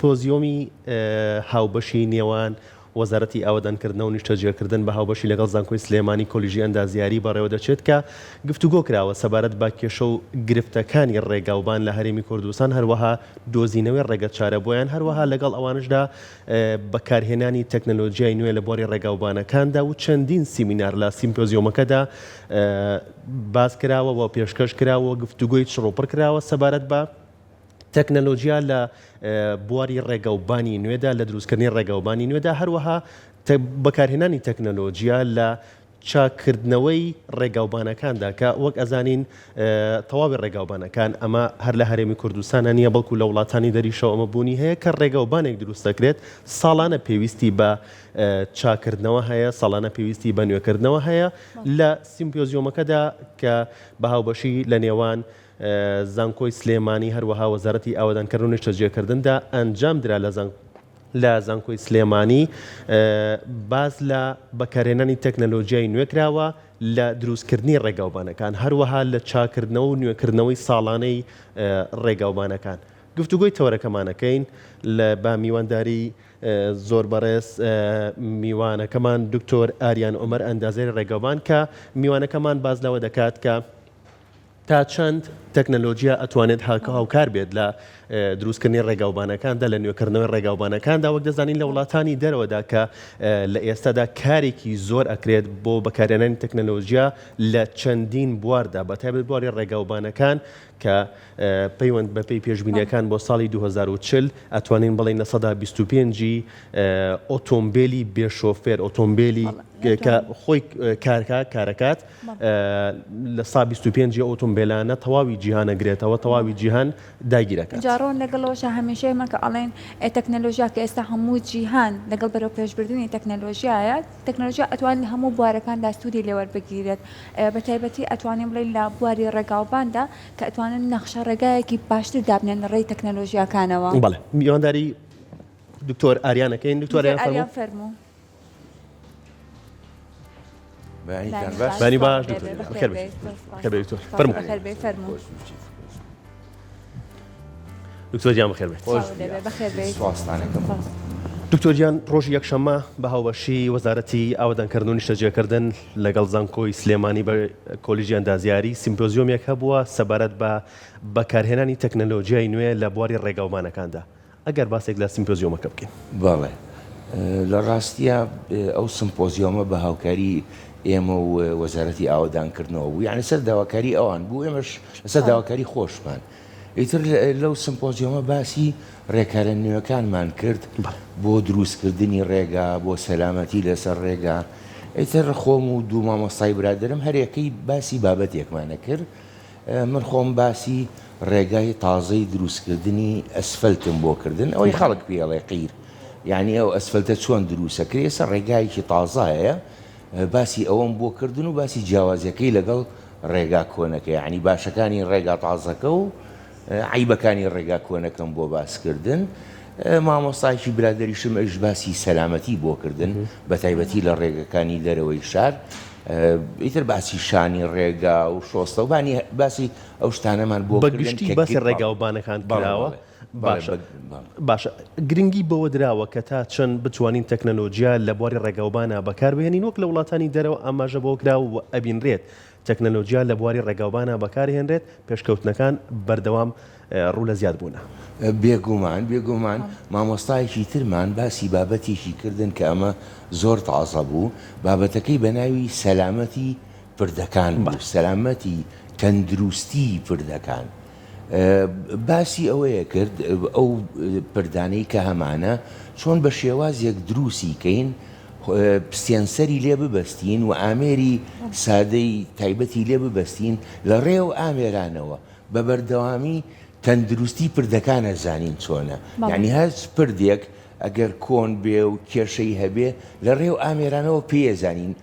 سیمپۆزیۆمی هاوبەشی نێوان وەزارەتی ئاوەدانکردنەوە و نیشتەجێکردن بە هاوبەشی لەگەڵ زانکۆی سلێمانی کۆلیژی ئەندازیاری بەڕێوەدەچێت کە گفتوگۆ کراوە سەبارەت بە کێشە و گرفتەکانی ڕێگاوبان لە هەرێمی کوردستان هەروەها دۆزینەوەی ڕێگەچارە بۆیان هەروەها لەگەڵ ئەوانشدا بەکارهێنانی تەکنەلۆجیای نوێ لە بواری ڕێگاوبانەکاندا و چەندین سیمینار لە سیمپۆزیۆمەکەدا باس کراوە و پێشکەش کراوە و گفتوگۆی چڕوپڕ کراوە سەبارەت بە تەکنەلۆجیا لە بواری ڕێگەوبانی نوێدا لە دروستکردنی ڕێگەوبانی نوێدا هەروەها بەکارهێنانی تەکنەلۆجیا لە چاککردنەوەی ڕێگاوبانەکاندا کە وەک ئەزانین تەواوی ڕێگاوبانەکان ئەمە هەر لە هەرێمی کوردستانە نییە بەڵکو لە وڵاتانی دەریشەوە ئەمە بوونی هەیە کە ڕێگاوبانێک دروست دەکرێت ساڵانە پێویستی بە چاکردنەوە هەیە ساڵانە پێویستی بە نوێکردنەوە هەیە لە سیمپۆزیۆمەکەدا کە بە هاوبەشی لە نێوان زانکۆی سلێمانی هەروەها وەزارەتی ئاوەدانکردن و نیشتەجێکردندا ئەنجام درا لە لە زانکۆی سلێمانی باس لە بەکارهێنانی تەکنەلۆجیای نوێ کراوە لە دروستکردنی ڕێگاوبانەکان، هەروەها لە چاککردنەوە و نوێکردنەوەی ساڵانەی ڕێگاوبانەکان. گفتوگۆی تەوەرەکەمان ئەکەین لە بە میوانداری زۆر بەڕێز میوانەکەمان دکتۆر ئاریان عومەر ئەندازیاری ڕێگاوبان کە میوانەکەمان باس لەوە دەکات کە تا چەند تەکنەلۆجیا ئەتوانێت هاوکار بێت لە دروستکردنی ڕێگاوبانەکاندا لە نوێکردنەوەی ڕێگاوبانەکاندا وەک دەزانین لە وڵاتانی دەرەوەدا کە لە ئێستادا کارێکی زۆر ئەکرێت بۆ بەکارهێنانی تەکنەلۆجیا لە چەندین بواردا بە تایبەت بواری ڕێگاوبانەکان کە پەیوەند بەپێی پێشبینیەکان بۆ ساڵی 2040 ئەتوانین بڵێین 25% ی ئۆتۆمبێلی بێ شۆفێر ئۆتۆمبێلی کە خۆی کارکە کارەکات لە سا 25 ی ئۆتۆمبێلانە تەواوی جیهان ئەگرێتەوە تەواوی جیهان داگیرەکات. جا ڕۆن لەگەڵ ئەوەشا هەمیشە ئێمە کە ئەڵێین تەکنەلۆژیا کە ئێستا هەموو جیهان لەگەڵ بەرەو پێشبردنی تەکنەلۆژیایە تەکنەلۆژیا ئەتوانێت لە هەموو بوارەکاندا سوودی لێ وەربگیرێت بە تایبەتی ئەتوانین بڵێین لە بواری ڕێگاوباندا کە ئەتوانن نەخشە ڕێگایەکی باشتر دابنێن لە ڕێی تەکنەلۆژیاکانەوە. بەڵێ میوانداری دکتۆر ئاریان ئەکەین دکتۆر ئاریان فەرموو. بەیانی باش دکتۆر گیان بەخێر بێت. دکتۆر گیان ڕۆژی یەکشەممە بە هاوبەشی وەزارەتی ئاوەدانکردن و نیشتەجێکردن لەگەڵ زانکۆی سلێمانی بە کۆلیژی ئەندازیاری سیمپۆزیۆمێک هەبووە سەبارەت بە بەکارهێنانی تەکنەلۆجیای نوێ لە بواری ڕێگاوبانەکاندا. ئەگەر باسێک لە سیمپۆزیۆمەکە بکەین. بەڵێ. لە ڕاستیا ئەو سمپۆزیۆمە بە هاوکاری ئێمە و وەزارەتی ئاوەدانکردنەوە بوو، یانی لەسەر داواکاری ئەوان بوو، ئێمەش لەسەر داواکاری خۆشمان. ئیتر لەو سمپۆزیۆمە باسی ڕێکارە نوێکانمان کرد بۆ دروستکردنی ڕێگا، بۆ سەلامەتی لەسەر ڕێگا. ئیتر خۆم و دوو مامۆستای برادەرم هەریەکەی باسی بابەتێکمان ئەکرد. من خۆم باسی ڕێگای تازەی دروستکردنی ئەسفەلتم بۆ کردن ئەوەی خەڵک پێی ئەڵێ قیر یانی ئەو ئەسفەلتە چۆن دروستەکرێ ئێستا ڕێگایەکی تازە هەیە باسی ئەوەم بۆ کردن و باسی جیاوازیەکەی لەگەڵ ڕێگا کۆنەکە یعنی باشەکانی ڕێگا تازەکە و عیبەکانی ڕێگا کۆنەکەم بۆ باسکردن مامۆستایەکی برادەریشم ئەویش باسی سەلامەتی بۆ کردن بە تایبەتی لە ڕێگەکانی دەرەوەی شار ئیتر باسی شانی ڕێگا و شۆستە و بانی باسی ئەو شتانەمان بۆ بە گشتی باسی ڕێگا و بانەکان کراوە باشە باشە گرنگی بەوە دراوە کە تا چەند بتوانین تەکنەلۆجیا لە بواری ڕێگاوبانە بەکاربهێنین وەک لە وڵاتانی دەرەوە ئاماژە بۆ کرا و ئەبینرێت تەکنەلۆجیا لە بواری ڕێگاوبانە بەکارهێنرێت پێشکەوتنەکان بەردەوام ڕوو لە زیاد بوونە. بێگومان بێگومان مامۆستایەکی ترمان باسی بابەتێکی کردن کە ئەمە زۆر تازە بوو بابەتەکەی بە ناوی سەلامەتی پردەکان بوو سەلامەتی تەندروستی پردەکان باسی ئەوەیە کرد ئەو پردانەی کە هەمانە چۆن بە شێوازێک دروستی کەین سێنسەری لێ ببەستین و ئامێری سادەی تایبەتی لێ ببەستین لە ڕێ و ئامێرانەوە بە بەردەوامی تەندروستی پردەکان ئەزانین چۆنە یانی هەرچ پردێک ئەگەر کۆن بێ و کێشەی هەبێ لە ڕێ و ئامێرانەوە پێی ئەزانین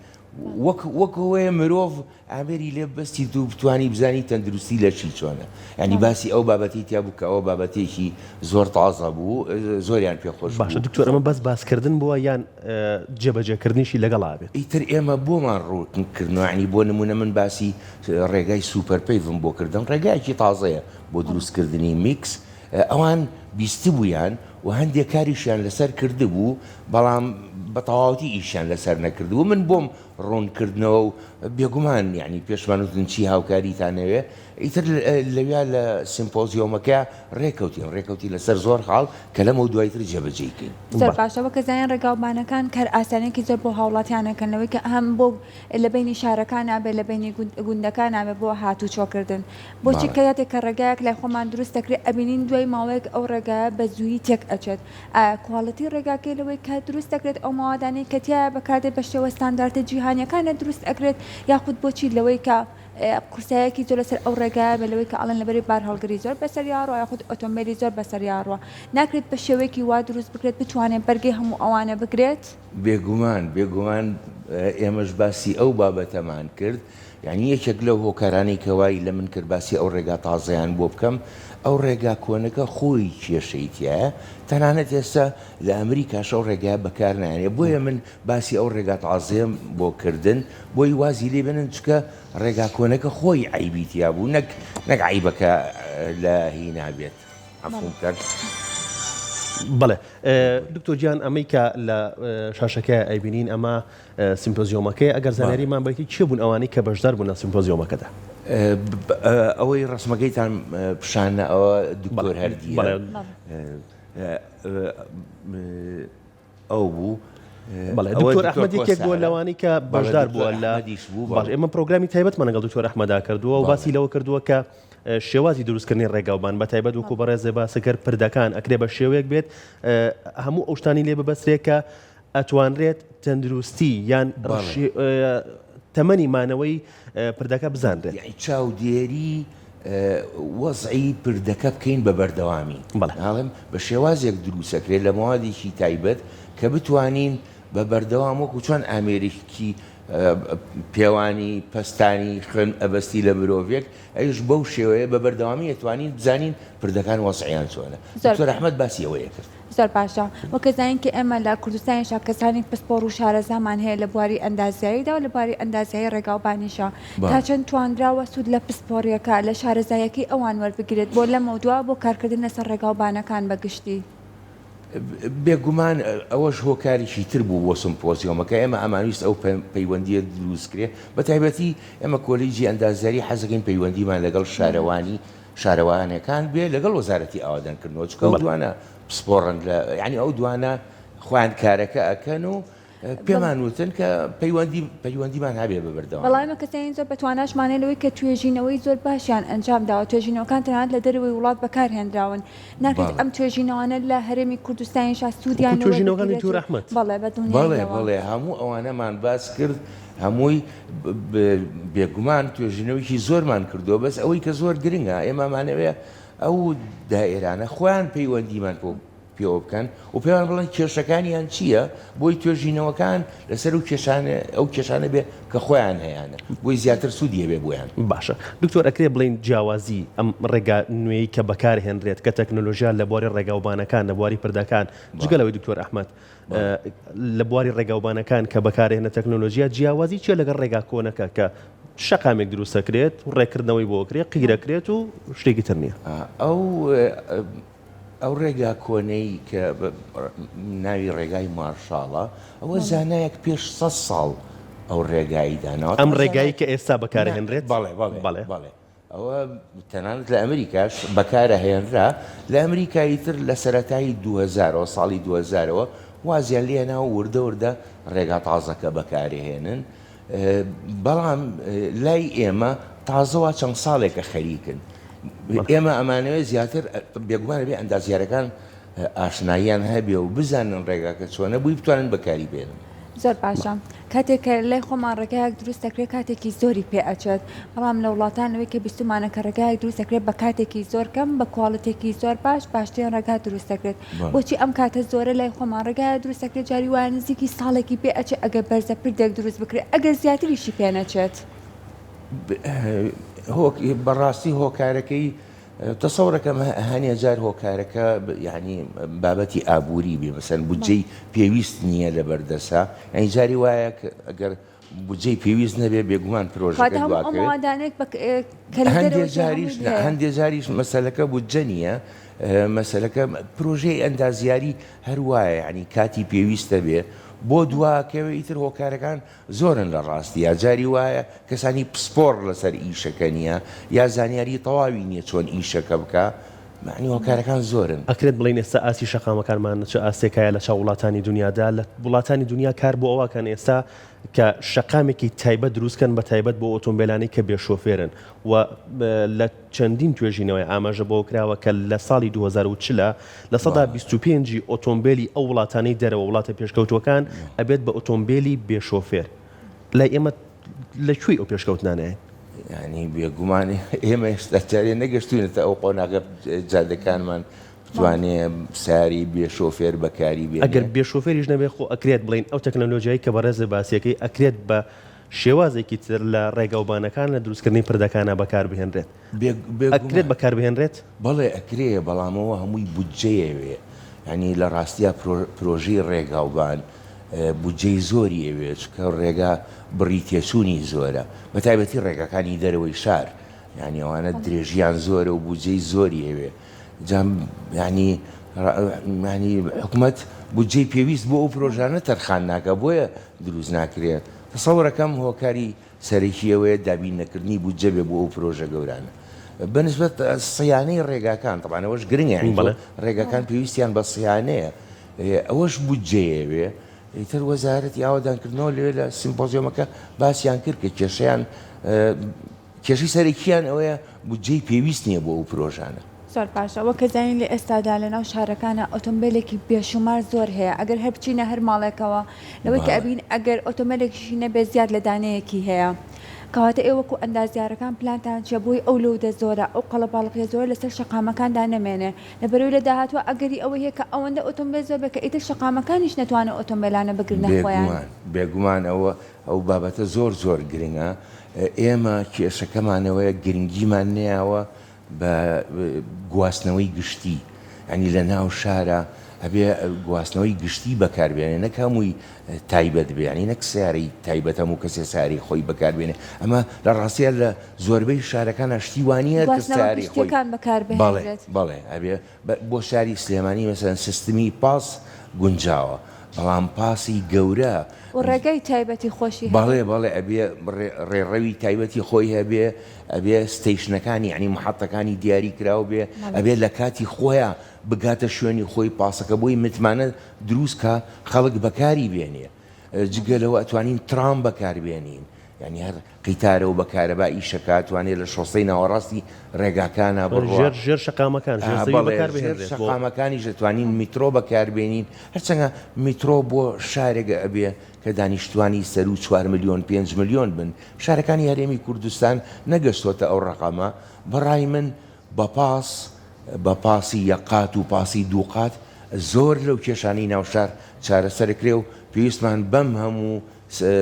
وەک وەک ئەوەیە مرۆڤ ئامێری لێ ببەستیت و بتوانی بزانی تەندروستی لەشی چۆنە یانی باسی ئەو بابەتەی تیا بوو کە ئەوە بابەتێکی زۆر تازە بوو زۆریان پێ خۆش باشە بوو. دکتۆر ئەمە بەس باسکردن بووە یان جێبەجێکردنیشی لەگەڵا بێت؟ ئیتر ئێمە بۆمان ڕوون کردنەوە یانی بۆ نموونە من باسی ڕێگای super pave م بۆ کردن ڕێگایەکی تازەیە بۆ دروستکردنی میکس ئەوان بیستبوویان. و هەندێک کاریشیان لەسەر کردبوو بەڵام بە تەواوەتی ئیشیان لەسەر نەکردبوو من بۆم ڕوون کردنەوە و بێگومان یانی پێشمان وتن چی هاوکاریتان ئەوێ ئیتر لەویا لە سیمپۆزیۆمەکە ڕێکەوتین ڕێکەوتین لەسەر زۆر خاڵ کە لەمەو دوایتر جێبەجێی کەین. زۆر باشە وەک ئەزانین ڕێگاوبانەکان کارئاسانیەکی زۆر بۆ هاوڵاتیان ئەکەن لەوەی کە هەم بۆ لە بەینی شارەکانا بێ لە بەینی گوندەکانا بێ بۆ هاتوچۆ کردن بۆچی کە کاتێک کە ڕێگایەک لای خۆمان دروست دەکرێ ئەبینین دوای ماوەیەک ئەو ڕێگایە بە زوویی تێک ئەچێت ئایا کواڵیتی ڕێگاکەی لەوەی کە دروست دەکرێت ئەو مەوادانەی کە تیایا بەکاردێت بە شێوە ستاندارتە جیهانیەکانە دروست ئەکرێت یاخود بۆچی لەوەی کە قورسایەکی زۆر لەسەر ئەو ڕێگایە بێت لەوەی کە ئەڵێن لەبەری بارهەڵگری زۆر بەسەریا ڕۆ یاخود ئۆتۆمبێلی زۆر بەسەریا ڕۆ ناکرێت بە شێوەیەکی وا دروست بکرێت بتوانێت بەرگەی هەموو ئەوانە بگرێت؟ بێگومان بێگومان ئێمەش باسی ئەو بابەتەمان کرد یانی یەکێک لەو هۆکارانەی کە وای لە من کرد باسی ئەو ڕێگا تازەیان بۆ بکەم ئەو ڕێگا کۆنەکە خۆی کێشەی تیایە تەنانەت ئێستا لە ئەمریکاش ئەو ڕێگایە بەکار نایەنێ بۆیە من باسی ئەو ڕێگا تازەیەم بۆ کردن بۆی وازی لێ بێنن چونکە ڕێگا کۆنەکە خۆی عەیبی تیا بوو نەک نەک عەیبەکە لە هینا بێت عەفوم کەن. بەڵێ دکتۆر گیان ئەمەی کە لە شاشەکەیا ئەیبینین ئەمە سیمپۆزیۆمەکەیە ئەگەر زانیاریمان بەیتی کێ بوون ئەوانەی کە بەشدار بوون لە سیمپۆزیۆمەکەدا؟ ئەوەی ڕەسمەکەیتان پیشانە ئەوە دکتۆر هەردیە ئەو بوو. بەڵێ دکتۆر ئەحمەد یەکێک بووە لەوانەی کە بەشدار بووە لە بەڵێ ئێمە پرۆگرامی تایبەتمان لەگەڵ دکتۆر ئەحمەدا کردووە و باسی لەوە کردووە کە شێوازی دروستکردنی ڕێگاوبان بە تایبەت وەکو بەڕێزێ باسە کرد پردەکان ئەکرێ بە شێوەیەک بێت هەموو ئەو شتانی لێ ببەسترێت کە ئەتوانرێت تەندروستی یان تەمەنی مانەوەی پردەکە بزانرێت. یەعنی چاودێری وەزعی پردەکە بکەین بە بەردەوامی. ئەڵێم بە شێوازێک دروست ئەکرێت لە مەوادێکی تایبەت کە بتوانین بە بەردەوام وەکو چۆن ئامێرێکی پێوانی پەستانی خوێن ئەبەستی لە مرۆڤێک ئەویش بەو شێوەیە بە بەردەوامی ئەتوانین بزانین پردەکان وەزعیان چۆنە. دکتۆر ئەحمەد باسی ئەوەیە کرد. زۆر باشە وەک ئەزانین کە ئێمە لە کوردستانیشا کەسانی پسپۆڕ و شارەزامان هەیە لە بواری ئەندازیاریدا و لە بواری ئەندازیاری ڕێگاوبانیشا تا چەند توانراوە سوود لە پسپۆڕیەکە لە شارەزاییەکەی ئەوان وەربگیرێت بۆ لەمەودوا بۆ کارکردن لەسەر ڕێگاوبانەکان بە گشتی؟ بێگومان ئەوەش هۆکارێکی تر بوو بۆ سمپۆزیۆمەکە، ئێمە ئەمانویست ئەو پەیوەندییە دروست کرێ، بە تایبەتی ئێمە کۆلیجی ئەندازیاری حەزەکەین پەیوەندیمان لەگەڵ شارەوانی شارەوانەکان بێ لەگەڵ وەزارەتی ئاوادانکردنەوە چونکە ئەو دوانە پسپۆڕن لە یانی ئەو دوانە خۆیان کارەکە ئەکەن و پێمان وتن کە پەیوەندی پەیوەندیمان هەبێ بە بەردەوامی. بەڵام ئێمە کەسانی زۆر بەتواناشمان هەیە لەوەی کە توێژینەوەی زۆر باشیان ئەنجام داوە، توێژینەوەکان تەنانەت لە دەرەوەی وڵات بەکار هێنراون، ناکرێت ئەم توێژینەوانە لە هەرێمی کوردستانیشا سوودیان لێ وەربگیرێت و بەڵێ بە دڵنیاییەوە. بەڵێ بەڵێ هەموو ئەوانەمان باس کرد، هەمووی بێگومان توێژینەوەیەکی زۆرمان کردووە، بەس ئەوەی کە زۆر گرنگە ئێمە ئەمانەوێ ئەو دائیرانە خۆیان پەیوەندیمان پێوە بکەن و پێیان بڵێن کێشەکانیان چییە بۆی توێژینەوەکان لەسەر و کێشانە ئەو کێشانە بێ کە خۆیان هەیانە بۆی زیاتر سوودی هەبێ بۆیان. باشە دکتۆر ئەکرێ بڵێین جیاوازی ئەم ڕێگا نوێی کە بەکار هێنرێت کە تەکنۆلۆژیا لە بواری ڕێگاوبانەکان لە بواری پردەکان جگە لەوەی دکتۆر ئەحمەد لە بواری ڕێگاوبانەکان کە بەکارهێنە تەکنۆلۆژیا جیاوازی چیە لەگەڵ ڕێگا کۆنەکە کە شەقامێک دروستەکرێت و ڕێکردنەوەی بۆ کرێت قیرەکرێت و شتێکی تر نییە؟ ئەو ئەو ڕێگا کۆنەی کە ناوی ڕێگای مارشاڵە ئەوە زانایەک پێش سە ساڵ ئەو ڕێگایی داناوە. ئەم ڕێگایی کە ئێستا بەکارهێنرێت؟ بەڵێ بەڵێ بەڵێ ئەوە تەنانەت لە ئەمریکاش بەکارەهێنرا، لە ئەمریکا ئیتر لە سەرەتای 2000ەوە ساڵی 2000ەوە وازیان لێهێنا و وردە وردە ڕێگا تازەکە بەکارهێنن، بەڵام لای ئێمە تازە وا چەند ساڵێکە خەریکن، ئێمە ئەمانەوێت زیاتر بێگومان ئەبێ ئەندازیارەکان ئاشناییان هەبێ و بزانن ڕێگاکە چۆنە بووی بتوانن بەکاری بێنن. زۆر باشە کاتێک کە لای خۆمان ڕێگایەک دروست دەکرێت کاتێکی زۆری پێ ئەچێت بەڵام لە وڵاتان لەوەی کە بیستومانە کە ڕێگایەک دروست دەکرێت بە کاتێکی زۆر کەم بە کواڵیتێکی زۆر باش باشترین ڕێگا دروست دەکرێت بۆچی ئەم کاتە زۆرە لای خۆمان ڕێگایە دروست دەکرێت جاری وایە نزیکی ساڵێکی پێ ئەچێت ئەگەر بەرزە پردێک دروست بکرێت ئەگەر زیاتریشی پێ نەچێت. بەڕاستی هۆکارەکەی تەسەورەکەم هەنێ جار هۆکارەکە یانی بابەتی ئابووری بێ مەسەن بودجەی پێویست نییە لە بەردەسا یانی جاری وایە ئەگەر بودجەی پێویست نەبێ بێگومان پرۆژەکە دواکەوێت. هەندێ جاریش نا هەندێ جاریش مەسەلەکە بودجە نییە. مەسەلەکە پرۆژەی ئەندازیاری هەر وایە یانی کاتی پێویستە بێ بۆ دواکەوێ ئیتر هۆکارەکان زۆرن لە ڕاستیا جاری وایە کەسانی پسپۆڕ لەسەر ئیشەکە نییە یا زانیاری تەواوی نییە چۆن ئیشەکە بکا مەعنی هۆکارەکان زۆرن. ئەکرێت بڵێین ئێستا ئاستی شەقامەکانمان چ ئاستێکایە لە چاو وڵاتانی دونیادا؟ لە وڵاتانی دونیا کار بۆ ئەوە ئەکەن ئێستا کە شەقامێکی تایبەت دروست کەن بە تایبەت بۆ ئۆتۆمبێلانەی کە بێ شۆفێرن و لە چەندین توێژینەوەی ئاماژە بەوە کراوە کە لە ساڵی 2040 25% ی ئۆتۆمبێلی ئەو وڵاتانەی دەرەوە وڵاتە پێشکەوتووەکان ئەبێت بە ئۆتۆمبێلی بێ شۆفێر. لای ئێمە لە کوێی ئەو پێشکەوتنانەین؟ یانی بێگومان ئێمە ئێستا جارێ نەگەشتوینەتە ئەو قۆناغە جادەکانمان بتوانێ ساری بێ شۆفێر بەکاری بێنێ. ئەگەر بێ شۆفێریش نەبێ خۆ ئەکرێت بڵێین ئەو تەکنەلۆجیای کە بەڕێزت باسیەکەی ئەکرێت بە شێوازێکی تر لە ڕێگاوبانەکان لە دروستکردنی پردەکانا بەکار بهێنرێت. ئەکرێت بەکار بهێنرێت؟ بەڵێ ئەکرێ بەڵام ئەوە هەمووی بودجەیەوێ یانی لە ڕاستیا پرۆژەی ڕێگاوبان بودجەی زۆری ئەوێ چونکە ڕێگا بڕی تێچوونی زۆرە بە تایبەتی ڕێگاکانی دەرەوەی شار یانی ئەوانە درێژیان زۆرە و بودجەی زۆری ئەوێ جا یانی یانی حکومەت بودجەی پێویست بۆ ئەو پرۆژانە تەرخان ناکا بۆیە دروست ناکرێ تەسەورەکەم هۆکاری سەرەکی ئەوەیە دابین نەکردنی بودجە بێ بۆ ئەو پرۆژە گەورانە بەنسبەت صیانەی ڕێگاکان تەبعەن ئەوەش گرنگە یانی تۆ ڕێگاکان پێویستیان بە صیانەیە ئەوەش بودجەیەوێ ئیتر وەزارەتی ئاوەدانکردنەوە لەوێ لە سیمپۆزیۆمەکە باسیان کرد کە کێشەیان کێشەی سەرەکییان ئەوەیە بودجەی پێویست نییە بۆ ئەو پرۆژانە. زۆر باشە وەک ئەزانین لە ئێستادا لە ناو شارەکانا ئۆتۆمبێلێکی بێشومار زۆر هەیە ئەگەر هەر بچینە هەر ماڵێکەوە لەوەی کە ئەبین ئەگەر ئۆتۆمبێلێکیشی نەبێت زیاد لە دانەیەکی هەیە کەواتە ئێوە وەکو ئەندازیارەکان پلانتان چیە بۆی ئەو لۆدە زۆرە ئەو قەڵەباڵغیە زۆرە لەسەر شەقامەکاندا نەمێنێ لەبەرئەوەی لە داهاتوە ئەگەری ئەوەی هەیە کە ئەوەندە ئۆتۆمبێل زۆر بێت کە ئیتر شەقامەکانیش نەتوانن ئۆتۆمبێلانە بگرنە خۆیان. بێگومان بێگومان ئەوە ئەو بابەتە زۆر زۆر گرنگە ئێمە کێشەکەمان ئەوەیە گرنگیمان نەیاوە بە گواستنەوەی گشتی یانی لە ناو شارا ئەبێ گواستنەوەی گشتی بەکار بێنێ نەک هەمووی تایبەت بێ یانی نەک سیارەی تایبەت هەموو کەسێ سیارەی خۆی بەکار بێنێ ئەمە لە ڕاستیا لە زۆربەی شارەکانا شتی وا نییە هەر کەس گواستنەوە سیارەی خۆی گشتیەکان بەکار بەڵێ بهێنرێت. بەڵێ ئەبێ بۆ شاری سلێمانی مەسەلەن سیستمی پاس گونجاوە بەڵام پاسی گەورە. و ڕێگای تایبەتی خۆشی هەبێ. بەڵێ بەڵێ ئەبێ ڕێڕەوی تایبەتی خۆی هەبێ ئەبێ ستەیشنەکانی یانی محەتەکانی دیاری کراو بێ ئەبێ لە کاتی خۆیا بگاتە شوێنی خۆی پاسەکە بۆی متمانە دروست کا خەڵک بەکاری بێنێ جگە لەوە ئەتوانین ترام بەکار بێنین یانی هەر قیتارە و بە کارەبا ئیشەکا ئەتوانێ لە شۆستەی ناوەڕاستی ڕێگاکانا بڕوا. ژێر ژێر شەقامەکان، ژێر زەوی بەڵێ بەکار ژێر بهێنرێت بۆ. شەقامەکانیش ئەتوانین میترۆ بەکار بێنین، هەرچەنگە میترۆ بۆ شارێک ئەبێ کە دانیشتوانی سەروو چوار ملیۆن پێنج ملیۆن بن، شارەکانی هەرێمی کوردستان نەگەشتۆتە ئەو ڕەقەمە، بە ڕای من بە پاس بە پاسی یەک قات و پاسی دوو قات زۆر لەو کێشانەی ناو شار چارەسەرەکرێ و پێویستمان بەم هەموو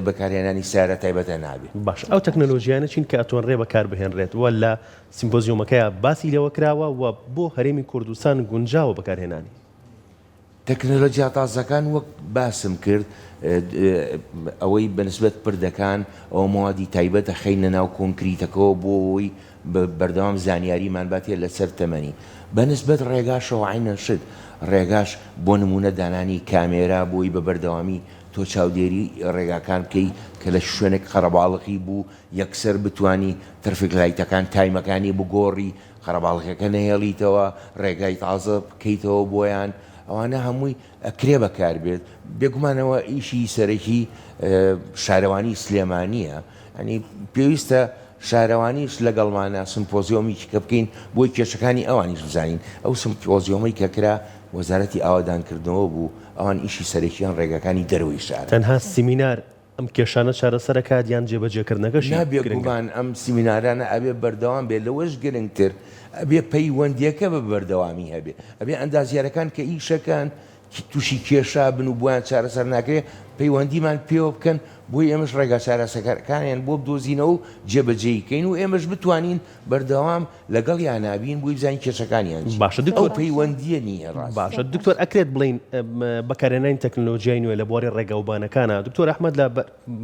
بەکارهێنانی سەیارە تایبەتە نابێ. باشە ئەو تەکنەلۆژیایانە چین کە ئەتوانرێ بەکاربهێنرێت و لە سیمپۆزیۆمەکەیا باسی لێوە کراوە و بۆ هەرێمی کوردستان گونجاوە بەکارهێنانی؟ تەکنەلۆجیا تازەکان وەک باسم کرد ئەوەی بە نسبەت پردەکان ئەوە مەوادی تایبەت ئەخەینە ناو کۆنکریتەکەوە بۆ ئەوەی بەردەوام زانیاریمان باتێ لەسەر تەمەنی بە نسبەت ڕێگاشەوە عەینەن شت ڕێگاش بۆ نمونە دانانی کامێرا بۆی بە بەردەوامی تۆ چاودێری ڕێگاکان بکەی کە لە شوێنێک قەرەباڵغی بوو یەکسەر بتوانی ترفیک لایتەکان تایمەکانی بگۆڕی قەرەباڵغیەکە نەهێڵیتەوە ڕێگای تازە بکەیتەوە بۆیان ئەوانە هەمووی ئەکرێ بەکار بێت بێگومان ئەوە ئیشی سەرەکی شارەوانی سلێمانیە یانی پێویستە شارەوانیش لەگەڵمانە سمپۆزیۆمیکی کە بکەین بۆی کێشەکانی ئەوانیش بزانین ئەو سمپۆزیۆمەی کە کرا وەزارەتی ئاوەدانکردنەوە بوو ئەوان ئیشی سەرەکیان ڕێگاکانی دەرەوەی شارە. تەنها سیمینار ئەم کێشانە چارەسەر ئەکات یان جێبەجێکردنەکەشی نا گرنگە؟ بێگومان ئەم سیمینارانە ئەبێ بەردەوام بێت لەوەش گرنگتر ئەبێ پەیوەندیەکە بە بەردەوامی هەبێ ئەبێ ئەندازیارەکان کە ئیشەکەن توشی کێشە بن و بۆیان چارەسەر ناکرێ پەیوەندیمان پێوە بکەن بۆی ئێمەش ڕێگا چارەسەکەرەکانیان بۆ بدۆزینەوە و جێبەجێی کەین و ئێمەش بتوانین بەردەوام لەگەڵیانا بین بۆی بزانین کێشەکانیان چین باشە ئەو دکتۆر پەیوەندیە نییە ڕاست. باشە دکتۆر ئەکرێت بڵێین بەکارهێنانی تەکنەلۆجیای نوێ لە بواری ڕێگاوبانەکانا دکتۆر ئەحمەد لە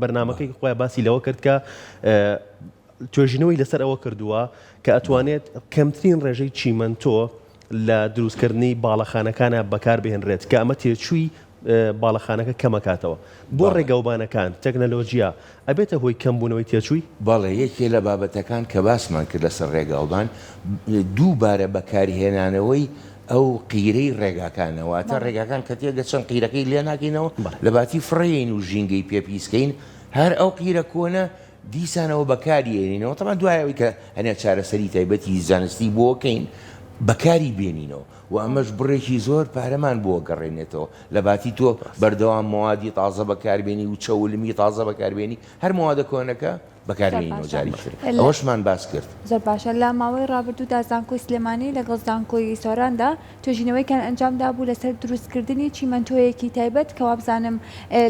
بەرنامەکەی خۆیان باسی لەوە کرد کە توێژینەوەی لەسەر ئەوە کردووە کە ئەتوانێت کەمترین ڕێژەی چیمەنتۆ. لە دروستکردنی باڵەخانەکانا بەکاربهێنرێت کە ئەمە تێچووی باڵەخانەکە کەمەکاتەوە. بۆ ڕێگاوبانەکان تەکنەلۆجیا ئەبێتە هۆی کەمبوونەوەی تێچووی؟ بەڵێ، یەکێ لە بابەتەکان کە باسمان کرد لەسەر ڕێگاوبان، دووبارە بەکارهێنانەوەی ئەو قیرەی ڕێگاکانە، واتە ڕێگاکان کە تێدەچن قیرەکەی لێناکەینەوە، لەباتی فڕێین و ژینگەی پێ پیسکەین، هەر ئەو قیرە کۆنە دیسانەوە بەکاری ئێنینەوە، تەبعەن دوای ئەوەی کە هەنێ چارەسەری تایبەتی زانستی بۆ کەین بەکاری بێنینەوە و ئەمەش بڕێکی زۆر پارەمان بۆ گەڕێنێتەوە لەباتی تۆ بەردەوام مەوادی تازە بەکاربێنی و چەولمی تازە بەکاربێنی هەر مەوادە کۆنەکە بەکار زۆر بێنینەوە باشە جارێکی تر لە ئەوەشمان باس کرد. زۆر باشە لە ماوەی ڕابردوودا زانکۆی سلێمانی لەگەڵ زانکۆی سۆراندا توێژینەوەیەکیان ئەنجام دابوو لەسەر دروستکردنی چیمەنتۆیەکی تایبەت کە وابزانم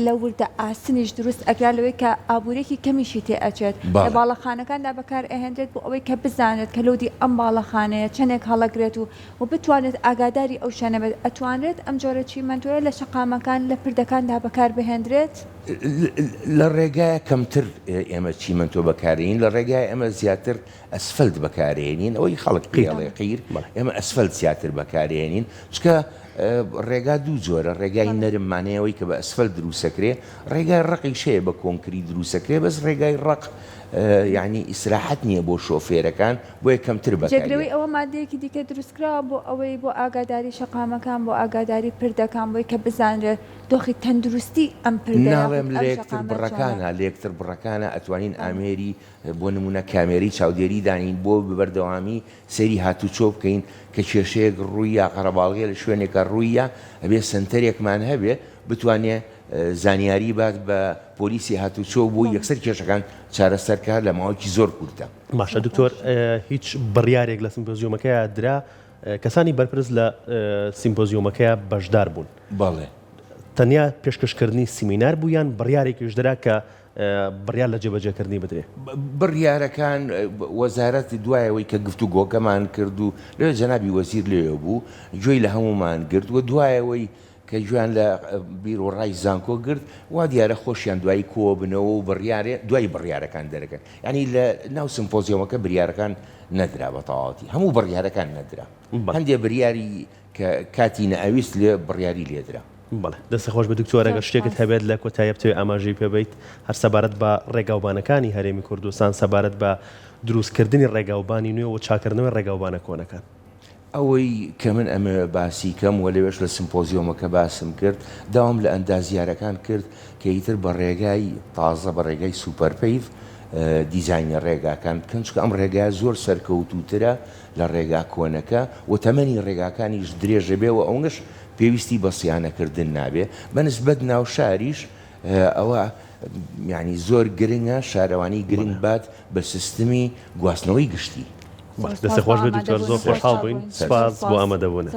لە وردە ئاسنیش دروست ئەکرا لەوەی کە ئابوورێکی کەمیشی تێ ئەچێت لە بەڵێ. باڵەخانەکاندا بەکار ئەهێنرێت بۆ ئەوەی کە بزانرێت کە load ی ئەم باڵەخانەیە چەنێک هەڵەگرێت و و بتوانرێت ئاگاداری ئەو شوێنە بێت ئەتوانرێت ئەم جۆرە چیمەنتۆیە لە شەقامەکان لە پردەکاندا بەکار بهێندرێت؟ لە ڕێگایە کەمتر ئێمە چیمەنتۆ بەکارێنین لە ڕێگای ئێمە زیاتر ئەسفەلت بەکارێنین ئەوەی خەڵک پێی ئەڵێ قیر ئێمە ئەسفەلت زیاتر بەکارێنین چکە ڕێگا دوو جۆرە ڕێگای نەرم مانای ئەوەی کە بە ئەسفەلت دروستەکرێ ڕێگای ڕەقیش هەیە بە کۆنکری دروستەکرێ بەس ڕێگای ڕەق یعنی ئیسراحەت نییە بۆ شۆفێرەکان بۆیە کەمتر بەکاریە. جێگرەوەی ئەوە مادەیەکی دیکە دروستکراوە بۆ ئەوەی بۆ ئاگاداری شەقامەکان بۆ ئاگاداری پردەکان بۆی کە بزانرێت دۆخی تەندروستی ئەم پردە یاخود ناڵێم ئەم لە یەکتر شەقامە چۆنە؟ بڕەکانە لە یەکتر بڕەکانە ئەتوانین ئامێری بۆ نموونە کامێرەی چاودێری دانێین بۆ بە بەردەوامی سەیری هاتوچۆ بکەین کە کێشەیەک ڕووی یا قەرەباڵغیە لە شوێنێکا ڕووی یا ئەبێ سەنتەرێکمان هەبێ بتوانێ زانیاری بات بە پۆلیسی هاتوچۆ بۆ یەکسەر کێشەکان چارەسەر کا لە ماوەیەکی زۆر کورتە. باشە دکتۆر هیچ بڕیارێک لە سمپۆزیۆمەکەیا درا کەسانی بەرپرس لە سیمپۆزیۆمەکەیا بەشدار بوون؟ بەڵێ. تەنیا پێشکەشکردنی سیمینار بوو یان بڕیارێکیش درا کە بڕیار لە جێبەجێکردنی بدرێ؟ بڕیارەکان وەزارەت دوای ئەوەی کە گفتوگۆکەمان کرد و لەوێ جەنابی وەزیر لەوێ بوو گوێی لە هەموومان گرت و دوای ئەوەی کە گوێیان لە بیروڕای زانکۆ گرت وا دیارە خۆشیان دوایی کۆبنەوە و بڕیارێ دوای بڕیارەکان دەرەکەن یانی لە ناو سمپۆزیۆمەکە بریارەکان نەدرا بە تەواوەتی هەموو بڕیارەکان نەدرا هەندێ بریاری کە کاتی نەئەویست لێ بڕیاری لێدرا. بەڵێ دەستت خۆش بێت دکتۆر ئەگەر شتێکت هەبێت لە کۆتاییا بتەوێت ئاماژەی پێ بەیت هەر سەبارەت بە ڕێگاوبانەکانی هەرێمی کوردستان سەبارەت بە دروستکردنی ڕێگاوبانی نوێ و چاکردنەوەی ڕێگاوبانە کۆنەکان. ئەوەی کە من ئەمەوێ باسی کەم و لەوێش لە سمپۆزیۆمەکە باسم کرد، داوام لە ئەندازیارەکان کرد کە ئیتر بە ڕێگای تازە، بە ڕێگای Superpave دیزاینی ڕێگاکان بکەن، چونکە ئەم ڕێگایە زۆر سەرکەوتووترە لە ڕێگا کۆنەکە و تەمەنی ڕێگاکانیش درێژە بێ و ئەونەش پێویستی بە سیانەکردن نابێ. بە نسبەت ناوشاریش ئەوە یانی زۆر گرنگە شارەوانی گرنگ بات بە سیستمی گواستنەوەی گشتی. دەستت خۆش بێت دکتۆر زۆر خۆشحاڵ بووین سپاس بۆ ئامادەبوونت.